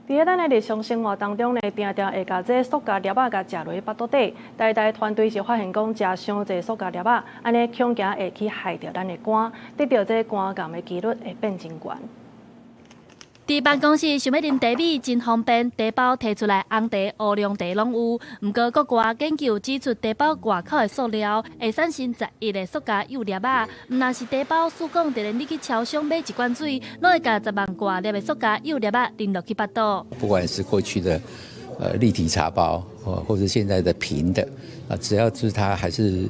佇咱的日常生活當中呢，定定會共這塑膠粒仔共食落去腹肚底。台大團隊是發現講，食傷濟塑膠粒仔，按呢恐驚會去害著咱的肝，得著這肝癌的幾率會變真懸。佇辦公室想欲啉茶米真方便，茶包提出來，紅茶、烏龍茶攏有。毋過國外研究指出，茶包外口的塑料會產生11个塑膠幼粒仔，毋但是茶包，據講，就連你去超商買一罐水，攏會共10萬外粒的塑膠幼粒仔啉落去腹肚。不管是過去的立體茶包，或者現在的平的，啊，只要是它還是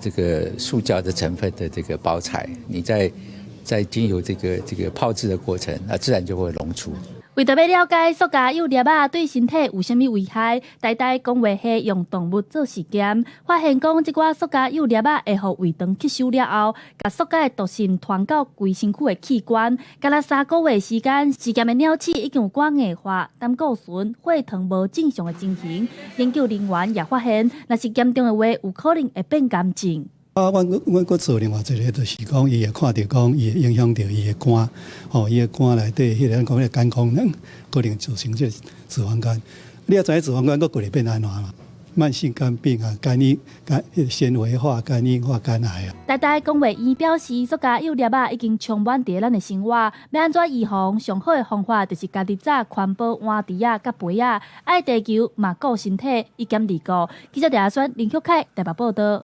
這個塑膠的成分的這個包材，你在經由這個泡製的過程，啊，自然就會溶出。為著欲了解塑膠幼粒仔對身體有啥物危害，台大公衛系用動物做實驗，發現講這寡塑膠幼粒仔會予胃腸吸收了後，共塑膠的毒性傳到規身軀的器官。干焦3個月時間，實驗的鳥鼠已經有肝硬化、膽固醇、血糖無正常的情形。研究人員也發現，若是嚴重的話，有可能會變癌症。啊，阮閣做另外一個，就是講，伊會看著講，伊會影響著伊的肝，吼，伊的肝內底彼個咱講彼個肝功能，可能造成這個脂肪肝。你也知影脂肪肝閣過來變按怎嘛？慢性肝病啊，肝硬、肝纖維化、肝硬化、肝癌啊。台大公衛院表示，塑膠幼粒仔已經充滿佇咱的生活，欲按怎預防？上好的方法就是家己紮環保碗櫥仔佮杯仔，愛地球嘛顧身體，一兼二顧。記者廖阿選、林旭凱台北報導。